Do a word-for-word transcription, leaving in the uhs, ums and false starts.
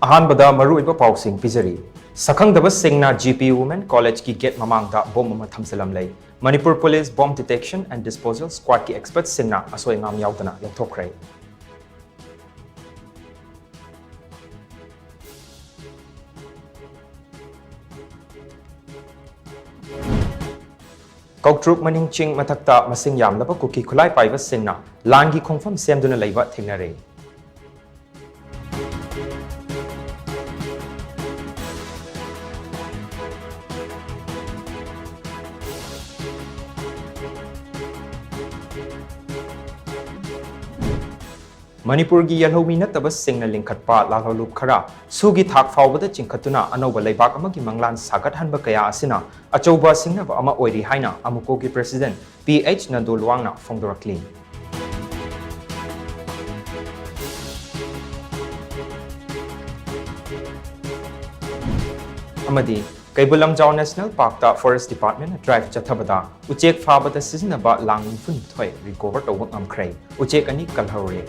ꯑꯍꯥꯟꯕꯗ ꯃꯔꯨꯑꯣꯏꯕ ꯄꯥꯎꯁꯤꯡ ꯄꯤꯖꯔꯤ꯫ ꯁꯛꯈꯪꯗꯕꯁꯤꯡꯅ G P Women College ꯀꯤ gate ꯃꯃꯥꯡꯗ bomb ꯑꯃ ꯊꯝꯖꯤꯜꯂꯝꯂꯦ꯫ Manipur Police Bomb Detection and Disposal Squad ꯀꯤ expert ꯁꯤꯡꯅ ꯑꯁꯣꯏ ꯑꯉꯥꯝ ꯌꯥꯎꯗꯅ ꯂꯧꯊꯣꯛꯈ꯭ꯔꯦ꯫ ꯀꯧꯇ꯭ꯔꯨꯛ ꯃꯅꯤꯡ ꯆꯤꯡ ꯃꯊꯛꯇ ꯃꯁꯤꯡ ꯌꯥꯝꯂꯕ ꯀꯨꯀꯤ ꯈꯨꯠꯂꯥꯏ ꯄꯥꯏꯕꯁꯤꯡꯅ ꯂꯥꯟꯒꯤ ꯈꯣꯡꯐꯝ ꯁꯦꯝꯗꯨꯅ ꯂꯩꯕ ꯊꯦꯡꯅꯔꯦ꯫ ꯃꯅꯤꯄꯨꯔꯒꯤ ꯌꯦꯜꯍꯧꯃꯤ ꯅꯠꯇꯕꯁꯤꯡꯅ ꯂꯤꯡꯈꯠꯄ ꯂꯥꯜꯍꯧꯂꯨꯞ ꯈꯔ ꯁꯨꯒꯤ ꯊꯥꯛ ꯐꯥꯎꯕꯗ ꯆꯤꯡꯈꯠꯇꯨꯅ ꯑꯅꯧꯕ ꯂꯩꯕꯥꯛ ꯑꯃꯒꯤ ꯃꯪꯂꯥꯟ ꯁꯥꯒꯠꯍꯟꯕ ꯀꯌꯥ ꯑꯁꯤꯅ ꯑꯆꯧꯕ ꯁꯤꯡꯅꯕ ꯑꯃ ꯑꯣꯏꯔꯤ ꯍꯥꯏꯅ ꯑꯃꯨꯀꯣꯒꯤ President P H ꯅꯟꯗꯣ ꯂꯨꯋꯥꯡꯅ ꯐꯣꯡꯗꯣꯔꯛꯂꯤ꯫ ꯑꯃꯗꯤ ꯀꯩꯕꯨꯜ ꯂꯝꯖꯥꯎ National Park ꯇ Forest Department ꯅ drive ꯆꯠꯊꯕꯗ ꯎꯆꯦꯛ ꯐꯥꯕꯗ ꯁꯤꯖꯤꯟꯅꯕ ꯂꯥꯡ ꯅꯤꯐꯨ ꯅꯤꯊꯣꯏ recover ꯇꯧꯕ ꯉꯝꯈ꯭ꯔꯦ꯫ ꯎꯆꯦꯛ ꯑꯅꯤ ꯀꯜꯍꯧꯔꯦ꯫